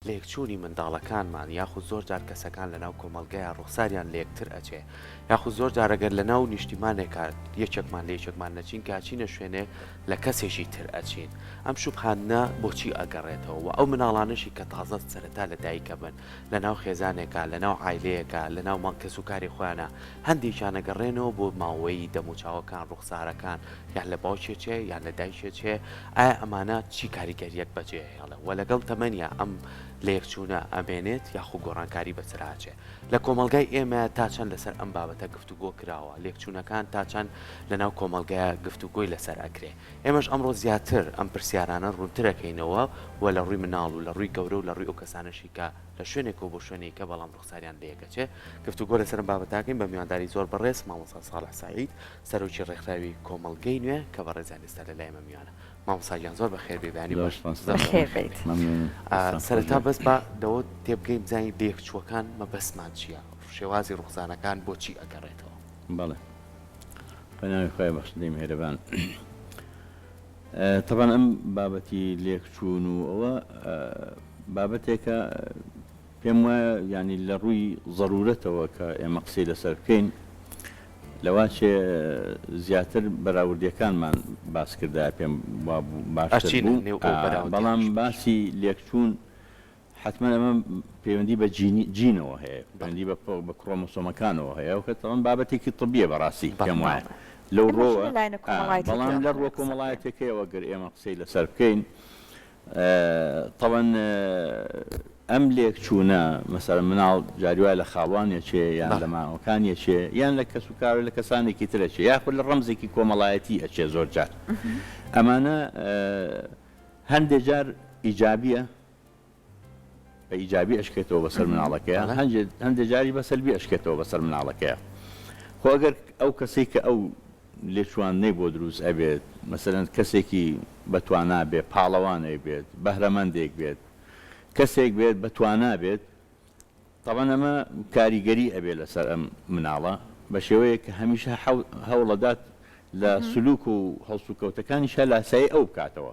لەیەکچوونی منداڵەکانمان یاخود زۆر جار کەسەکان لەناو کۆمەڵگەیا ڕوخساریان لەیەکتر ئەچێ یاخود زۆر جار ئەگەر لەناو نیشتیمانێکا یەکێکمان لە یەکێکمان نەچین کە ئەچینە شوێنێ لە کەسێکی تر ئەچین ئەم شوبهاندنە بۆچی ئەگەڕێتەوە وە ئەو مناڵانەشی کە تازە سەرەتا لە دایک ئەبن لەناو خێزانێکا لەناو عایلەیەکا لەناو ماڵ کەسوکاری خۆیانا هەندێکیان ئەگەڕێنەوە بۆ ماوەیی دەموچاوەکان ڕوخسارەکان یان لە باوکێ چێ یان لە دایکێ چێ ئایا ئەمانە چی کاریگەریەک بەجێ ئەهێڵێ وە لەگەڵ تەمەنیا ئەم لەیەکچوونە ئەمێنێت یاخو گۆڕانکاری بەسەر ئاچێ لە کۆمەڵگای ئێمە تا چەند لەسەر ئەم بابەتە گفتوگۆ کراوە لێکچوونەکان تا چەند لەناو کۆمەڵگایا گفتوگۆی لەسەر ئەکرێ ئێمەش ئەمڕۆ زیاتر ئەم پرسیارانە ڕوونترەکەینەوە و لە ڕووی مناڵ و لە ڕووی گەورە و لە ڕووی ئەو کەسانەشی کە لە شوێنێکەوە بۆ شوێنێکە بەڵام ڕوخساریان لەیەک ئەچێ گفتوگۆ لەسەر ئەم بابەتە ئەکەین بە میوانداری زۆر بەڕێز مامۆستا ساڵح سەعید سەرۆکی ڕێکخراوی کۆمەڵگەی نوێ کە بەڕێزیان ئێستا لە لای ئێمە میوانە. مامۆستا گیان زۆر بەخێر بێی بەیانی باش. بەخێر بێیت. سەرەتا بەس با لەوە تێبگەین بزانین لێکچووەکان مەبەستمان چییە؟ شێوازی ڕوخسانەکان بۆچی ئەگەڕێتەوە؟ بەڵێ بەناوی خوای بەخشندەی میهرەبان. تەبعەن ئەم بابەتی لێکچوون و ئەوە بابەتێکە پێم وایە یانی لە ڕووی زەروورەتەوە کە ئێمە قسەی لەسەر بکەین لەواچێ زیاتر بەراوردیەکانمان باس کردایە پێم وابوو باشتر ئەچینە بوو نێو ئەو بەراوردیانەش بەڵام باش. باسی لێکچوون حەتمەن ئەمە پەیوەندی بە جینی جینەوە هەیە بەڵێ. پەیوەندی بە بە کرۆمۆسۆمەکانەوە هەیە کە تەبعەن بابەتێکی طبیە بەڕاستی بەڵێ. پێم وایە بەڵێ. لەو ئێمەش ڕۆوە لە لایەنە بەڵام کۆمەڵایەتیەکەیەوە لە ڕووە ئەمەوێ قسە بکەین. کۆمەڵایەتیەکەیەوە گەر ئێمە قسەی لەسەر بکەین تەبعەن ئەم لێکچوونە مەسەلەن مناڵ جاری وایە لە خاڵوان ئەچێ یان لە بەڵێ. مامەکانی ئەچێ یان لە کەسوکار و لە کەسانێکی تر ئەچێ یاخود لە ڕەمزێکی کۆمەڵایەتی ئەچێ زۆر جار ئەمانە هەندێ جار ئیجابیە بە ئیجابی ئەشکێتەوە بەسەر مناڵەکەیا بەڵێ. هەندێ هەندێ جاریش بە سەلبی ئەشکێتەوە بەسەر مناڵەکەیا خۆ ئەگەر ئەو کەسەی کە ئەو لێچواندنەی بۆ دروست ئەبێت، مەسەلەن کەسێکی بە توانا بێت، پاڵەوانێک بێت، بەهرەمەندێک بێت، کەسێک بێت بە توانا بێت، تەبعەن ئەمە کاریگەری ئەبێت لەسەر ئەم مناڵە بە شێوەیەک کە هەمیشە هەوڵەدات لە سلوک و هەڵسوکەوتەکانیشا لاسایی ئەو بکاتەوە.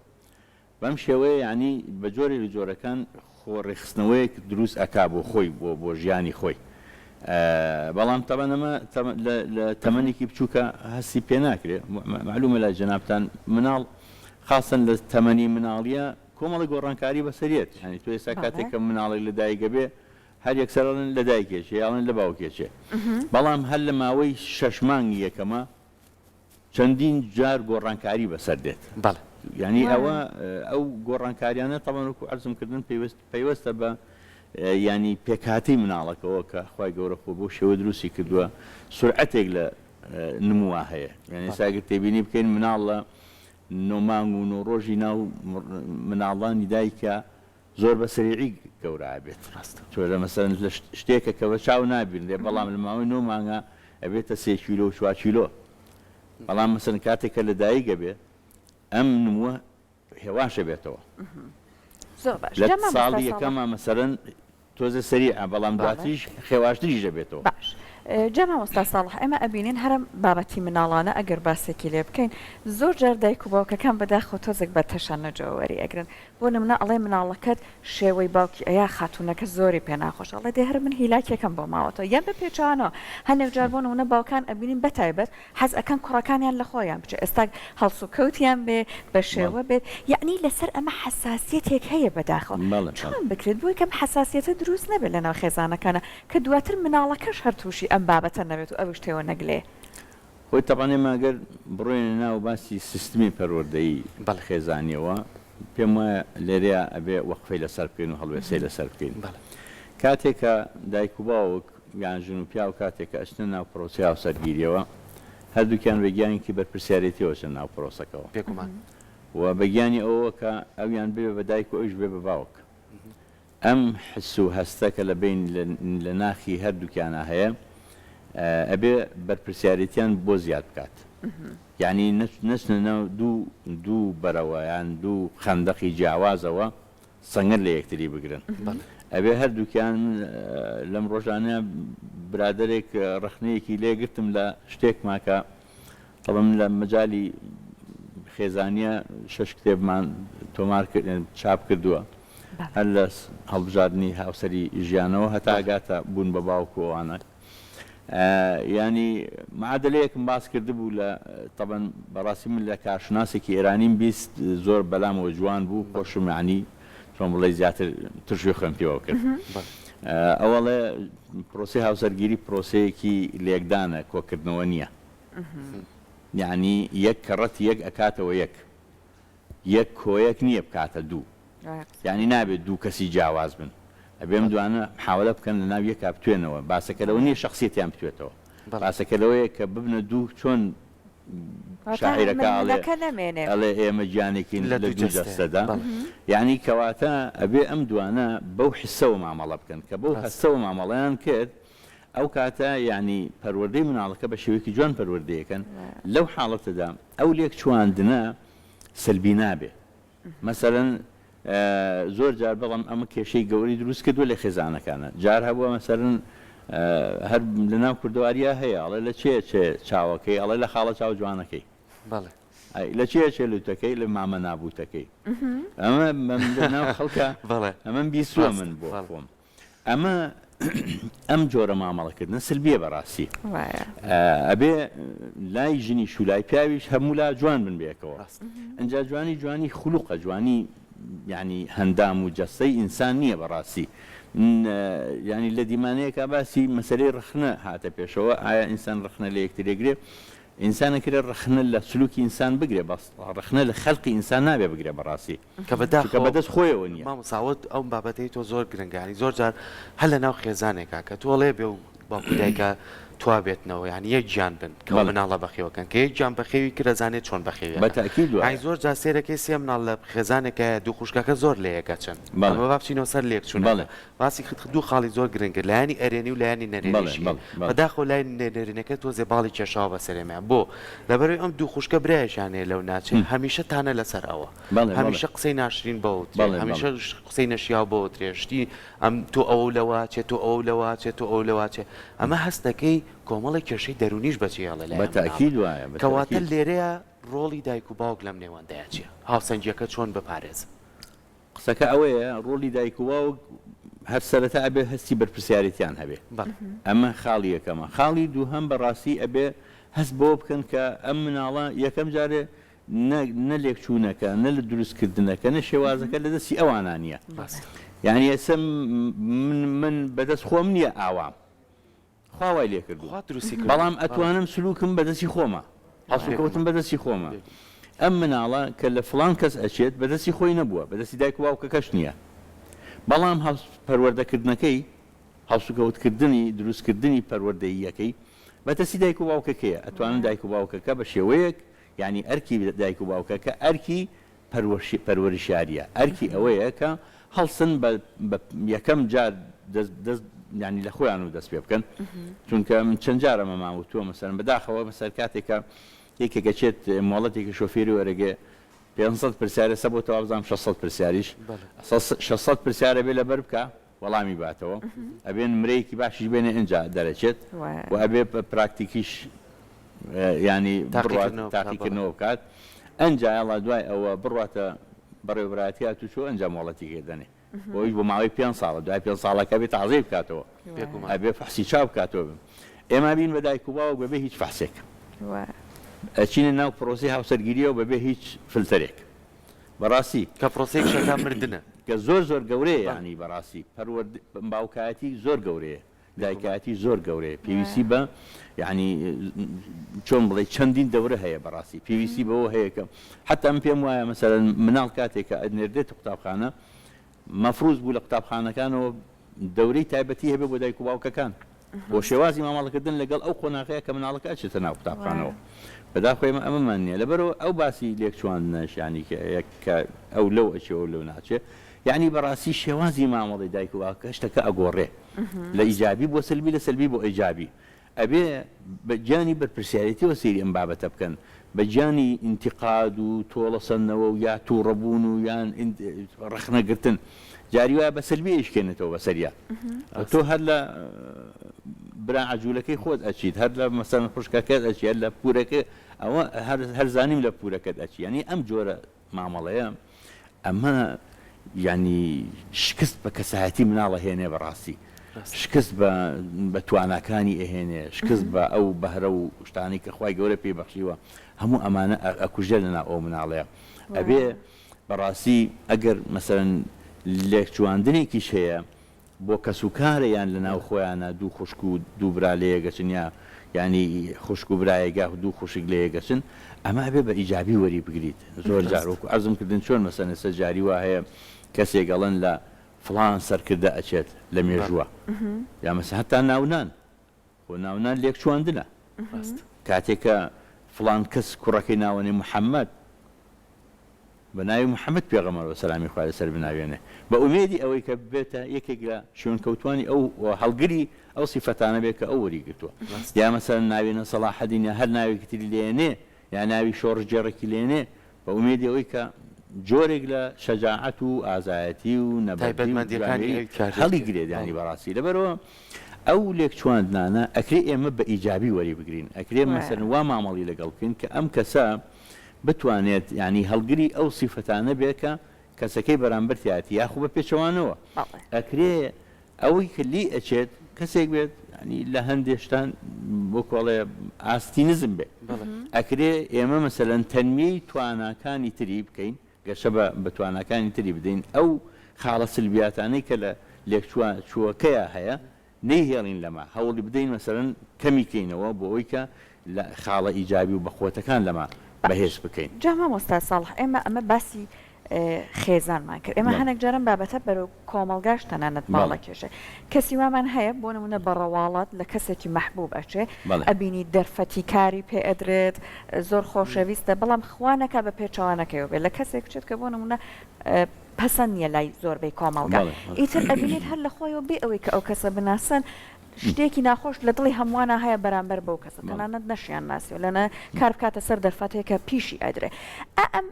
بەم شێوەیە یانی بە جۆرێک لە جۆرەکان خۆ ڕێکخستنەوەیەک دروست ئەکا بۆ خۆی بۆ بۆ ژیانی خۆی بەڵام تەبعەن ئەمە لە تەمەنێکی بچووکە هەستی پێ ناکرێ مەعلومە لای جەنابتان مناڵ خاستەن لە تەمەنی مناڵیە کۆمەڵی گۆڕانکاری بەسەریەت یانی تۆ ئێستا کاتێک کە مناڵێک لە دایکە بێ هەر یەکسەر ئەڵێن لە دایکێکێ ئەڵێن لە باوکێکێ بەڵام هەر لە ماوەی شەش مانگی یەکەمە چەندین جار گۆڕانکاری بەسەر دێت. بەڵێ. یانی ئەوە ئەو گۆڕانکاریانە تەبعەن وەکو عەرزم کردن پەیوەست پەیوەستە بە یانی پێکهاتەی مناڵەکەوە کە خوای گەورە خۆ بەو شێوە دروستی کردووە سورعەتێک لە نمووا هەیە یانی ئێستا ئەگەر تێبینی بکەین مناڵ لە نۆ مانگ و نۆ ڕۆژی ناو مناڵانی دایکە زۆر بە سەریعی گەورە ئەبێت. ڕاستە. چۆرە مەسەلەن لە شتێکە کە بە چاو نابینرێ بەڵام لە ماوەی نۆ مانگا ئەبێتە سێ کیلۆ و چوار کیلۆ بەڵام مەسەلەن کاتێک کە لە دایک ئەبێ ئەم نمووە هێواش ئەبێتەوە. زۆر باش. لە جا مامۆستا ساڵی ساڵح. یەکەما مەسەلەن تۆزێ سەریعە بەڵام بەڵێ. دواتریش خێواشتریش دەبێتەوە. باش جا مامۆستا ساڵح ئێمە ئەبینین هەر ئەم بابەتی مناڵانە ئەگەر باسێکی لێ بکەین زۆر جار دایک و باوکەکان بەداخەوە تۆزێک بە تەشەنوجەوە وەری ئەگرن بۆ نمونە ئەڵێ مناڵەکەت شێوەی باوکی ئەیا خاتونەکە زۆری پێ ناخۆشە ئەڵێ دەی هەر من هیلاکێکم بۆ ماوەتەوە یان بە پێچەوانەوە هەنێک جار بۆ نمونە باوکان ئەبینین بە تایبەت حەز ئەکەن کوڕەکانیان لە خۆیان بچێ ئێستا هەڵسوکەوتیان بێ بە شێوە بێت یەعنی لەسەر ئەمە حەساسیەتێک هەیە بەداخەوە چۆن بکرێت بۆی کەم حەساسیەتە دروست نەبێت لەناو خێزانەکانا کە دواتر مناڵەکەش هەر توشی ئەم بابەتە نەبێت و ئەویش تێوە نەگلێ. خۆی تەبعەن ئێمە گەر بڕۆینە ناو باسی سیستمی پەروەردەیی بەڵێ. خێزانیەوە پێم وایە لێرەیا ئەبێ وەقفەی لەسەر بکەین و هەڵوێستەی لەسەر بکەین. بەڵێ. کاتێک کە دایک و باوک یان ژن و پیاو کاتێک کە ئەچنە ناو پرۆسەی هاوسەرگیریەوە هەردووکیان بە گیانێکی بەرپرسیارێتیەوە ئەچنە ناو پرۆسەکەوە. بێگومان. و بە گیانی ئەوەوە کە ئەویان ببێ بە دایک و ئەویش ببێ بە باوک. ئەم حس و هەستە کە لە بەین لە ناخی هەردووکیانا هەیە ئەبێ بەرپرسیارێتیان بۆ زیاد بکات یانی نەچنە ناو دوو دوو بەرەوە یان دوو خەندەقی جیاوازەوە سەنگەر لە یەکتری بگرن ئەبێ هەردووکیان لەم ڕۆژانە برادەرێک ڕەخنەیەکی لێ گرتم لە شتێکما کە تەبعەن من لە مەجالی خێزانیە شەش کتێبمان تۆمار چاپ کردووە. هەر لە هەڵبژاردنی هاوسەری ژیانەوە هەتا ئەگاتە بوون بە باوک و ئەوانە. یانی معادەلەیەکم باس کردبوو لە تەبەن بەڕاستی من لە کارشناسێکی ئێرانیم 20 زۆر بەلامەوە جوان بوو خۆشم یانی چۆن بڵێ زیاتر ترشی خوێم پێوە کرد ئەوەڵێ پرۆسی هاوسەرگیری پرۆسەیەکی لێکدانە کۆکردنەوە نییە یعنی یەک کەڕەتی یەک ئەکاتەوە یەک یەک کۆیەک نییە بکاتە دوو یانی نابێت دوو کەسی جیاواز بن ئەبێ ئەم دوانە محاوەلە بکەن لە ناو یەکا بتوێنەوە باسەکە لەوە نییە شەخسیەتیان بتوێتەوە باسەکە لەوەیە کە ببنە دوو چۆن شاعیرەکە ئەڵێ ئەڵێ ئێمە گیانێکین لە دوو جەستەدا یانی کەواتە ئەبێ ئەم دوانە بەو حسەوە مامەڵە بکەن کە بەو هەستەوە مامەڵەیان کرد ئەو کاتە یانی پەروەردەی مناڵەکە بە شێوەیەکی جوان پەروەردەیەکەن لەو حاڵەتەدا ئەو لێکچواندنە سلبی نابێ مەسەلەن زۆر جار بەڵام ئەمە کێشەی گەورەی دروست کردووە لە خێزانەکانە جار هەبووە مەسەلەن هەر لە ناو کوردەواریا هەیە ئەڵێ لە چێ چێ چاوەکەی ئەڵێ لە خاڵە چاو جوانەکەی بەڵێ ئەی لە چێ چێ لوتەکەی لە مامە نابوتەکەی ئەمە لە ناو خەڵکە بەڵێ ئەمەم بیستووە من بۆ خۆم ئەمە ئەم جۆرە مامەڵەکردنە سلبیە بەڕاستی ئەبێ لای ژنیش و لای پیاویش هەموو لا جوان بن بێکەوە ئەجا جوانی جوانی خولوقە جوانی یعنی هەندام و جەستەی ئینسان نییە بەڕاستی ینی لە دیمانەیەکە باسی مەسلەی ڕخنە هاتە پێشەوە ئایا ئینسان ڕخنە لە یەکترێگرێ ئینسان ئەکرێ ڕەخنە لە سلوکی ئینسان بگرێ بەس ڕەخنە لە خەلقی ئینسان نابێ بگرێ بەڕاستی کە بەداخەوە چونکە بەدەست خۆیەوە نیە. مامۆستا ئەوە ئەو بابەتەی تۆ زۆر گرنگە یانی زۆر جار هەر لە ناو خێزانێکا کە تۆ ئەڵێ بێ و باوک و دایکە توابێتنەوە یانی یەک گیان بن کە بەڵێ. مناڵە بەخێوەکەن کە یەک گیان بەخێوی کرد ئەزانێ چۆن بەخێوی بە ئەکا تەئکید یانی وایە. زۆر جار سەیرەکەی سێ مناڵ لە خێزانێکایە دوو خوشکەکە زۆر لەیەک ئەچن بەڵێ. ئەمە با بچینەوە سەر لێکچوونەکە بەڵێ. باسی دوو خاڵی زۆر گرنگە لایەنی ئەرێنی و لایەنی بەڵێ نەرێنیشی بەڵێ بەڵێ. بەداخەوە لای نەرێنەکە تۆزێ باڵی کێشاوە بەسەر ئێمەیا بۆ؟ لەبەرئەوەی ئەم دوو خوشکە برایەکیان هەیە لەو ناچێ هەمیشە تانە لەسەر ئەوە بەڵێ بەڵێ. هەمیشە قسەی ناشرین بەوترێ بەڵێ بەڵێ. هەمیشە قسەی نەشیاو بەوترێ شتی ئەم تۆ ئەوەو لەوە چێ تۆ ئەوەو لەوە چێ تۆ ئەو لەوە چێ ئەمە هەست دەکەی کۆمەڵێک کێشەی دەروونیش بەجێ هێڵێ لای بە ئەم مناڵە تەئکید وایە بە کەواتە تەئکید. لێرەیا ڕۆڵی دایک و باوک لەم نێوەندەیا چیە؟ هاوسەنگیەکە چۆن بپارێزن؟ قسەکە ئەوەیە ڕۆڵی دایک و باوک هەر سەرەتا ئەبێ هەستی بەرپرسیارێتیان هەبێ ئەمە خاڵی یەکەمە خاڵی دووهەم بەڕاستی ئەبێ هەست بەوە بکەن کە ئەم مناڵە یەکەم جارێ نە نە لێکچوونەکە نە لە دروستکردنەکە نە شێوازەکە لە دەستی ئەوانە نییە یعنی ئێستا من من بەدەست خۆم نییە ئاوام خوا وای لێ کردووم خوا دروستی کردووە. بەڵام ئەتوانم سلوکم بە دەستی خۆمە هەڵسوکەوتم بە دەستی خۆمە ئەم مناڵە کە لە فڵان کەس ئەچێت بە دەستی خۆی نەبووە بە دەستی دایک و باوکەکەش نییە بەڵام هەڵس پەروەردەکردنەکەی هەڵسوکەوتکردنی دروستکردنی پەروەردەییەکەی بە دەستی دایک و باوکەکەیە ئەتوانن دایک و باوکەکە بە شێوەیەک یانی ئەرکی دایک و باوکەکە ئەرکی پەروەرشیاریە ئەرکی ئەوەیە کە هەڵسن بە یەکەم جار دەست دەست یانی لە خۆیان و دەست پێ بکەن چونکە من چەند جار ئەمەمان وتووە مەسەلەن بەداخەوە مەسەل کاتێک کە یەکێک ئەچێت مۆڵەتێکی شۆفێری وەرەگێ 500 پرسیارە سە بۆ تەوا بزانم 600 پرسیاریش 600 پرسیارە بێ لەبەر بکە وەڵامی باتەوە ئەبێ نمرەیەکی باشیش بێنێ ئینجا دەرەچێت و ئەبێ پراکتیکیش یانی بڕوات تاقیکردنەوە بکات ئەنجا یاڵا دوای ئەوە بڕواتە بەڕێوەبەرایەتی هاتوچۆ ئەنجا مۆڵەتی پێ دەنێ بۆیش بۆ ماوەی پێ ساڵە دوای پێ ساڵەکە بێ تازەی بکاتەوە ئەبێ فەحسی چاو بکاتەوە ئێمە بین بە دایک و باوک بەبێ هیچ فەحسێک ئەچینە ناو پرۆسی هاوسەرگیریەوە بەبێ هیچ فلتەرێک بەڕاستی. کە پرۆسەی کچەکە مردنە. کە زۆر زۆر گەورەیە یانی بەڕاستی پەروەرد باوکایەتی زۆر گەورەیە دایکایەتی زۆر گەورەیە پێویستی بە یانی چۆن بڵێ چەندین دەورە هەیە بەڕاستی پێویستی بەوە هەیە کە حتا من پێم وایە مەسەلەن مناڵ کاتێک کە ئەنێردێتە قوتابخانە مەفروز بوو لە قوتابخانەکانەوە دەورەی تایبەتی هەبێ بۆ دایک و باوکەکان بۆ شێوازی مامەڵەکردن لەگەڵ ئەو قۆناغەیە کە مناڵەکە ئەچێتە ناو قوتابخانەوە. بەداخەوە ئێمە ئەمەمان نییە. لەبەرئەوە ئەو باسی لێکچواندنەش یانی کە یەک کە ئەو لەو ئەچێ ئەو لەو ناچێ یانی بەڕاستی شێوازی مامەڵەی دایک و باوکەکە شتەکە ئەگۆڕێ لە ئیجابی بۆ سلبی لە سلبی بۆ ئیجابی. ئەبێ بە گیانی بەرپرسیارێتیەوە سەیری ئەم بابەتە بکەن، بە گیانی ئینتیقاد و تۆڵە سەندنەوە و یا توڕەبوون و یان ڕەخنە گرتن. جاری وایە بە سلبی ئەیشکێنێتەوە بەسەریا. تۆ هەر لە برا عەجولەکەی خۆت ئەچیت، هەر لە مەسەلەن خوشکەکەت ئەچی، هەر لە پورەکە ئەوە هەر زانیم لە پورەکەت ئەچی. یانی ئەم جۆرە مامەڵەیە ئەمە. یانی شکست بە کەسایەتی مناڵ ئەهێنێ بەڕاستی شکست بە بە تواناکانی ئەهێنێ شکست بە ئەو بەهرە و شتانەی کە خوای گەورە پێی بەخشیوە هەموو ئەمانە ئەکوژێ لەناو ئەو مناڵەیە ئەبێ بەڕاستی ئەگەر مەسەلەن لێکچواندنێکیش هەیە بۆ کەسوکارە یان لەناو خۆیانا دوو خوشک و دوو برا لەیەک ئەچن یا یانی خوشک و برایەک یاخود دوو خوشک لەیەک ئەچن ئەمە ئەبێ بە ئیجابی وەری بگریت زۆر جار وەکو عەرزم کردن چۆن مەسەلەن ئێستا جاری وا هەیە کەسێک ئەڵێن لە فڵان سەرکردە ئەچێت لە مێژووە یا مەسەلەن هەتا ناونان خۆ ناونان لێکچواندنە کاتێک کە فڵان کەس کوڕەکەی ناوەنێ محەممەد بە ناوی محمد پێغەمبەرەوە سەلامی خوای لەسەر بناوێنێ بە ئومێدی ئەوەی کە ببێتە یەکێک لە شوێنکەوتوانی ئەو و هەڵگری ئەو سیفەتانە بێت کە ئەو وەریگرتووە یا مەسەلەن ناوێنە سەڵاحەدین یا هەر ناوێکی تری لێنێ یا ناوی شۆڕشگێڕێکی لێنێ بە ئومێدی ئەوەی کە جۆرێک لە شەجاعەت و ئازایەتی و نەبەردی و تایبەتمەندیەکانی جوامێری ئەوی تیا هەڵیگرێت دەرکەوێت یانی بەڕاستی لەبەرئەوە ئەو لێکچواندنانە ئەکرێ ئێمە بە ئیجابی وەریبگرین ئەکرێ مەسەلەن وا مامەڵی لەگەڵ بکەین کە ئەم کەسە بتوانێت یانی هەڵگری ئەو سیفەتانە بێت کە کەسەکەی بەرامبەر تیایەتی یاخو بە پێچەوانەوە ئەکرێ ئەوەی کە لێی ئەچێت کەسێک بێت یانی لە هەندێ شتان وەکو ئەڵێ ئاستی نزم بێت ئەکرێ ئێمە مەسەلەن تەنمیەی تواناکانی تری بکەین گەشە بە بە تواناکانی تری بدەین ئەو خاڵە سلبیاتانەی کە لە لێکچووەکەیا هەیە نەیهێڵین لەمە، هەوڵی بدەین مەسەلەن کەمی کەینەوە بۆ ئەوەی کە لە خاڵە ئیجابی و بەقوەتەکان لەمە باش بەهێز بکەین. جا مامۆستا ساڵح ئێمە ئەمە باسی خێزانمان کرد ئێمە بەڵێ. هەنێک جار ئەم بابەتە بەرەو کۆمەڵگاش تەنانەت بەڵێ. باڵەکێشێ کەسی وامان هەیە بۆ نمونە بە ڕەواڵەت لە کەسێکی مەحبوب ئەچێ بەڵێ. ئەبینی دەرفەتی کاری پێ ئەدرێت زۆر خۆشەویستە بەڵام خوا نەکا بە پێچەوانەکەیەوە بێ لە کەسێک بچێت کە بۆ نمونە پەسەند نیە لای زۆربەی کۆمەڵگا ئیتر ئەبینیت هەر لە خۆیەوە بێ ئەوەی کە ئەو کەسە بناسن شتێکی ناخۆش لە دڵی هەمووانا هەیە بەرامبەر بەو کەسە تەنانەت نەشیان ناسیوە لەنە کار بکاتە سەر دەرفەتێک کە پیشی ئەدرێ ئا ئەم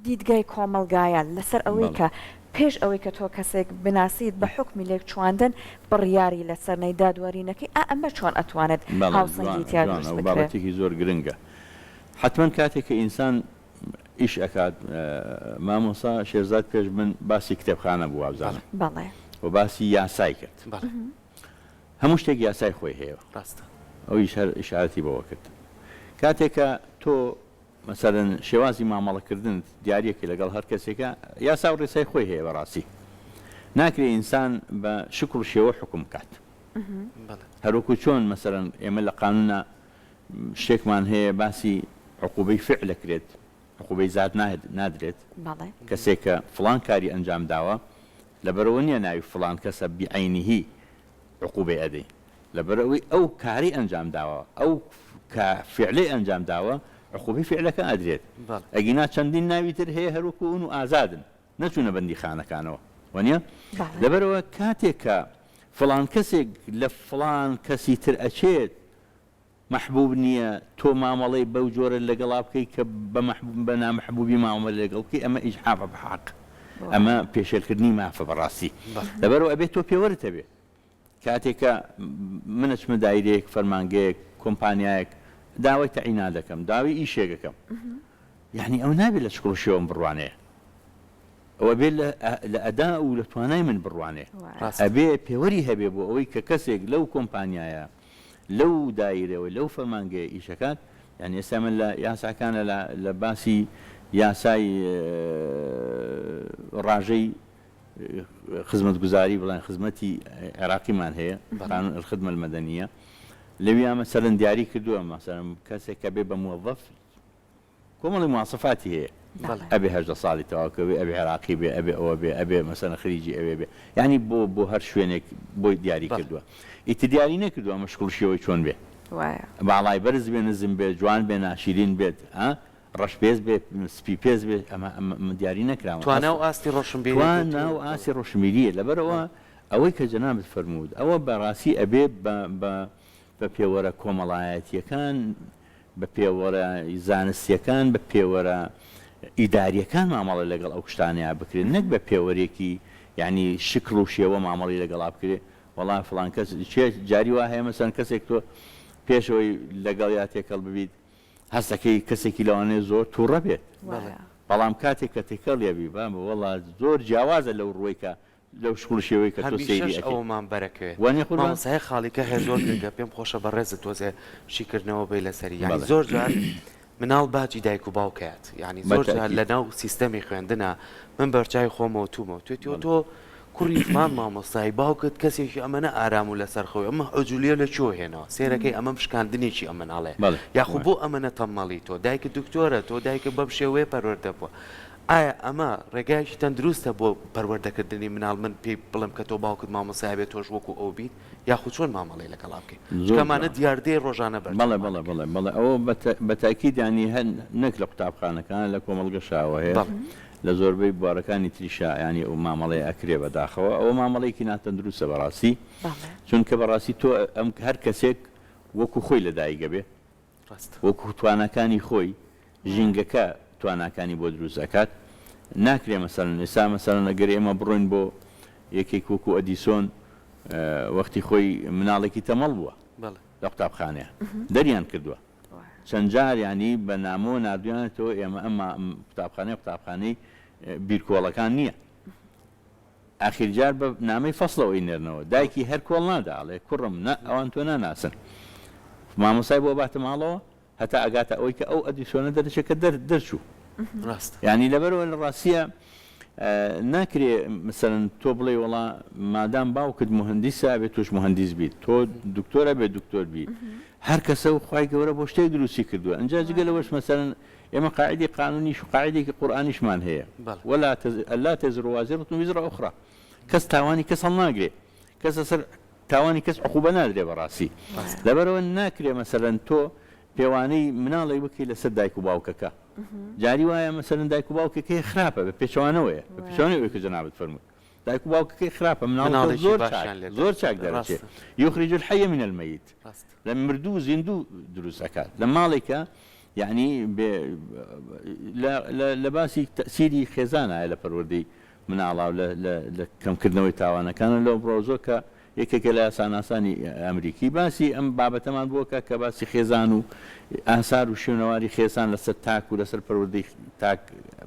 دیدگای کۆمەڵگایە لەسەر ئەوەی کە پێش ئەوەی کە تۆ کەسێک بناسیت بە حوکمی لێکچواندن بڕیاری لەسەر نەی دادوەری نەکەی ئا ئەمە چۆن ئەتوانێت هاوسەنگی تیا دروست بکرێ؟ بابەتێکی زۆر گرنگە حەتمەن کاتێک کە ئینسان ئیش ئەکات مامۆستا شێرزاد پێش من باسی کتێبخانە بوو وابزانم بەڵێ. و باسی یاسای کرد بەڵێ. هەموو شتێک یاسای خۆی هەیە ڕاستە. ئەویش هەر ئیشارەتی بەوە کرد کاتێک کە تۆ مەسەلەن شێوازی مامەڵەکردنت دیاریەکەی لەگەڵ هەر کەسێکە یاسا و ڕێسای خۆی هەیە بەڕاستی ناکرێ ئینسان بە شکڵ و شێوە حوکم بکات بەڵێ. هەروەکو چۆن مەسەلەن ئێمە لە قانونا شتێکمان هەیە باسی عقوبەی فعل ئەکرێت عقوبەی زات نادرێت بەڵێ. کەسێک کە فڵان کاری ئەنجام داوە لەبەرئەوە نیە ناوی فڵان کەسە بعینه عقوبەی ئەدەی لەبەرئەوەی ئەو کارەی ئەنجام داوە ئەو کە فعلەی ئەنجام داوە عقوبەی فعلەکە ئەدرێت بەڵێ. ئەگینا چەندین ناوی تر هەیە هەروەکو ئەون و ئازادن نەچوونە بەندیخانەکانەوە وەنیە؟ بەڵێ. لەبەرئەوە کاتێک کە فڵان کەسێک لە فڵان کەسی تر ئەچێت مەحبوب نیە تۆ مامەڵەی بەو جۆرە لەگەڵا بکەی کە بە مەحبوب بە نامەحبوبی مامەلە لەگەڵ بکەی ئەمە ئیجحافە بە حەق ئەمە پێشێلکردنی مافە بەڕاستی لەبەرئەوە ئەبێ تۆ پێوەرت هەبێ کاتێک کە من ئەچمە دایرەیەک فەرمانگەیەک کۆمپانیایەک داوای تەعینات دەکەم داوای ئیشێک ئەکەم یانی ئەو نابێ لە شکڵ و شێوەم بڕوانێ ئەو ئەبێ لە ئەدا و لە توانای من بڕوانێ ئەبێ پێوەری هەبێ بۆ ئەوەی کە کەسێک لەو کۆمپانیایە لەو دایرەوە لەو فەرمانگەیە ئیش ئەکات یانی ئێستا من لە یاساکانە لە لە باسی یاسای ڕاژەی خزمەتگوزاری بڵێن خزمەتی عێراقیمان هەیە قانون الخدمە المدنیە لەویا مەسەلەن دیاری کردووە مەسەلەن کەسێک کە بێ بە موەزەف کۆمەڵی مواسەفاتی هەیە ئەبێ 18 ساڵی تەواو کردبێ ئەبێ عێراقی بێ ئەبێ ئەوە بێ ئەبێ مەسەلەن خریجی ئەوێ بێ یانی بۆ بۆ هەر شوێنێک بۆی دیاری کردووە ئیتر دیاری نەکردووە ئەمە شکڵ و شێوەی چۆن بێ باڵای بەرز بێ نزم بێ جوان بێ ناشیرین بێت ها ڕەش پێست بێ سپی پێست بێ ئەمە ئەمە دیاری نەکراوە توانا و ئاستی ڕۆشنبیری توانا و ئاستی ڕۆشنبیریە لەبەرئەوە ئەوەی کە جەنابت فەرمووت ئەوە بەڕاستی ئەبێ بە بە بە پێوەرە کۆمەڵایەتیەکان بە پێوەرە زانستیەکان، بە پێوەرە ئیداریەکان مامەڵە لەگەڵ ئەو شتانەیا بکرێت نەک بە پێوەرێکی یانی شکڵ و شێوە مامەڵی لەگەڵا بکرێت وەڵا فڵان کەس کێ جاری وا هەیە مەسەلەن کەسێک تۆ پێش ئەوەی لەگەڵیا تێکەڵ ببیت هەست دەکەی کەسێکی لەوانەیە زۆر توڕە بێت. وایە. بەڵام کاتێک کە تێکەڵی ئەبی بابە وەڵا زۆر جیاوازە لەو ڕووەی کە لەو شکڵ و شێوەی کە تۆ سەیری هەمیشەش ئەکەی. ئەوەمان بەرەکەوێ. وانیە قوربان؟ مامۆستا یەک خاڵی کە هەیە زۆر گرنگە پێم خۆشە بەڕێزت تۆزێ شیکردنەوە بەی لەسەری یانی بەڵێ. زۆر جار مناڵ باجی دایک و باوکەیات یانی بە زۆر جار تەئکید. لە ناو سیستەمی خوێندنا من بەرچاوی خۆمەوە تومە وتوێتیەوە بەڵێ. تۆ کوڕی فڵان مامۆستای باوکت کەسێکی ئەمەنە ئارام و لەسەر خۆی ئەمە عجولیە لە کوێوە هێناوە سەیرەکەی ئەمەم شکاندنێکی ئەم مناڵەیە بەڵێ یاخو وایە. بۆ ئەمەنە تەممەڵی تۆ دایکت دکتۆرە تۆ دایکت بەم شێوەیە پەروەردە بووە ئایا ئەمە ڕێگایەکی تەندروستە بۆ پەروەردەکردنی مناڵ من پێی بڵێم کە تۆ باوکت مامۆستایە بێ تۆش وەکو ئەو بیت یاخود چۆن مامەڵەی لەگەڵا بکەین زۆر چونکە ئەمانە جوان. دیاردەی ڕۆژانە بەڵێ بەرچاومان بەڵێ ئەکەوێت. بەڵێ بەڵێ ئەوە بە تەئکید یانی هەر نەک لە قوتابخانەکان لە کۆمەڵگەشا ئەوە هەیە بەڵێ. لە زۆربەی بوارەکانی تریشا یانی ئەو مامەڵەیە ئەکرێ بەداخەوە ئەوە مامەڵەیەکی ناتەندروستە بەڕاستی بەڵێ. چونکە بەڕاستی تۆ ئەم هەر کەسێک وەکو خۆی لەدایک ئەبێ ڕاستە. وەکو تواناکانی خۆی ژینگەکە تواناکانی بۆ دروست ئەکات ناکرێ مەسەلەن ئێستا مەسەلەن ئەگەر ئێمە بڕۆین بۆ یەکێک وەکو ئەدیسۆن وەختی خۆی مناڵێکی تەمەڵ بووە بەڵێ. لە قوتابخانەیە دەریان کردووە چەند جار یانی بە نامۆ ناردویانەتەوە ئێمە ئەم قوتابخانەیە قوتابخانەی بیرکۆڵەکان نییە ئاخیر جار بە نامەی فەسڵەوە ئەینێرنەوە دایکی هەر کۆڵ نادا ئەڵێ کوڕم نا ئەوان تۆ ناناسن مامۆستای بۆ باتە ماڵەوە هەتا ئەگاتە ئەوەی کە ئەو ئەدیسۆنە دەرچێ کە دەر دەرچوو ڕاستە. یانی لەبەرئەوە لە ڕاستیە ناکرێ مەسەلەن تۆ بڵێی وەڵا مادام باوکت موهەندیسە ئەبێ تۆش موهەندیس بیت تۆ دکتۆر ئەبێ دکتۆر بی هەر کەسە و خوای گەورە بۆ شتێک دروستی کردووە ئینجا جگە لەوەش مەسەلەن ئێمە قاعیدەی قانونیش و قاعیدەیەکی قورئانیشمان هەیە بەڵێ. ولا الا تزر وازرة وزر اخرى کەس تاوانی کەس هەڵناگرێ کەس لەسەر تاوانی کەس عقوبە نادرێ بەڕاستی ڕاستە. لەبەرئەوە ناکرێ مەسەلەن تۆ پێوانەی مناڵێک بکەی لەسەر دایک و باوکەکە جاری وایە مەسەلەن دایک و باوکەکەی خراپە بە پێچەوانەوەیە بە پێچەوانەی ئەوەی کە جەنابت فەرمووت دایک و باوکەکەی خراپە مناڵەکە مناڵێکی زۆر چاک باشیان لێ زۆر دەرچێ چاک دەرەچێ ڕاستە. یخرج الحی من المیت ڕاستە. لە مردوو زیندوو دروست ئەکات لە ماڵێکا یەعنی بێ لە لە لە باسی تەئسیری خێزانایە لە پەروەردەی مناڵا و لە لە لە کەمکردنەوەی تاوانەکان و لەو ڕۆزۆ کە یەکێکە لە یاساناسانی ئەمریکی باسی ئەم بابەتەمان بۆ کە کە باسی خێزان و ئاسار و شوێنەواری خێزان لەسەر تاک و لەسەر پەروەردەی تاک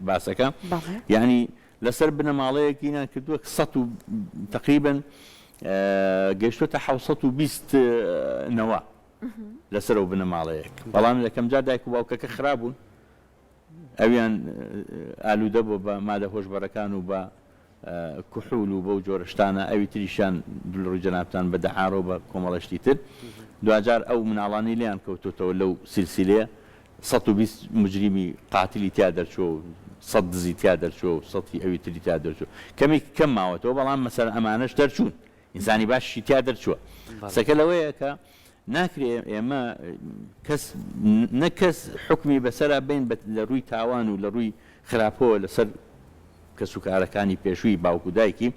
باسەکە بەڵێ. یەعنی لەسەر بنەماڵەیەک گینان کردووە کە سەد و تەقریبەن گەیشتۆتە 720 نەوە لەسەر ئەو بنەماڵەیەک بەڵام یەکەم جار دایک و باوکەکە خراپ بوون ئەویان ئالوودە بووە بە مادە هۆشبەرەکان و بە کحول و بەو جۆرە شتانە ئەوی تریشیان لە ڕووی جەنابتان بە دەعارە و بە کۆمەڵە شتی تر دواجار ئەو مناڵانەی لێیان کەوتۆتەوە لەو سلسلەیە 120 مجریمی قاتلی تیا دەرچووە و سەد دزی تیا دەرچووە و سەتی ئەوی تری تیا دەرچووە کەمێکی کەم ماوەتەوە بەڵام مەسەلەن ئەمانەش دەرچوون ئینسانی باشیشی تیا دەرچووە. قسەکە لەوەیە کە ناکرێ ئێمە کەس نە کەس حوکمی بەسەرا بەین بە لە ڕووی تاوان و لە ڕووی خراپەوە لەسەر کەسوکارەکانی پێشووی باوک و دایکی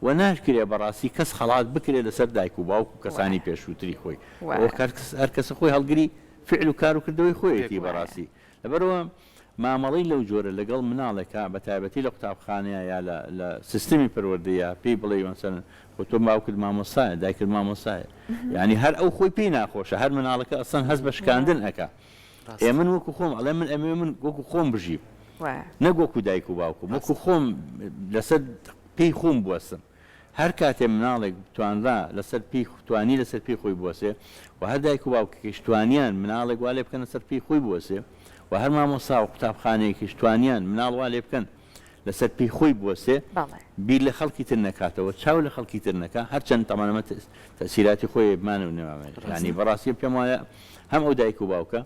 و ناشکرێ بەڕاستی کەس خەڵات بکرێ لەسەر دایک و باوک و کەسانی پێشووتری خۆی هەر کەسە خۆی هەڵگری فعل و کار و کردەوەی خۆیەتی بەڕاستی لەبەرئەوە مامەڵەی لەو جۆرە لەگەڵ مناڵێکا بە تایبەتی لە قوتابخانەیا یا لە لە سیستمی پەروەردەیا پێی بڵێی مەسەلەن خۆ تۆ باوکت مامۆستایە دایکت مامۆستایە یانی هەر ئەو خۆی پێی ناخۆشە هەر مناڵەکە ئەسڵەن هەست بە شکاندن ئەکا ئێ من وەکو خۆم ئەڵێ من ئەمەوێ من وەکو خۆم بژیم نەک وەکو دایک و باوکم وەکو خۆم لەسەر پێی خۆم بوەستم هەر کاتێ مناڵێک توانرا لەسەر پێی توانی لەسەر پێی خۆی بوەسێ و هەر دایک و باوکێکیش توانیان مناڵێک وا لێ بکەن لەسەر پێی خۆی بوەسێ و هەر مامۆستا و قوتابخانەیەکیش توانیان مناڵ وا لێ بکەن لەسەر پێی خۆی بوەسێ بەڵێ. بیر لە خەڵکی تر نەکاتەوە چاو لە خەڵکی تر نەکا هەرچەند تەبعەن ئەمە تەئسیراتی خۆی بمانە و نەمامێ یانی بەڕاستی پێم وایە هەم ئەو دایک و باوکە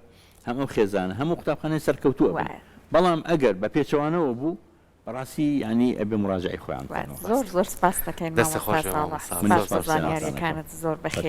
هەم ئەو خێزانە هەم ئەو قوتابخانەیە سەرکەوتوو ئەبن وایە. بەڵام ئەگەر بە پێچەوانەوە بوو بەڕاستی یانی ئەبێ موراجەعەی خۆیان بکەنەوە. زۆر زۆر سپاست دەکەین دەستت مامۆستا خۆش بێ ساڵح مامۆستا منیش سپاس بۆ زۆر سپاسی جەنابتان ئەکەم. زانیاریەکانت زۆر بەخێر.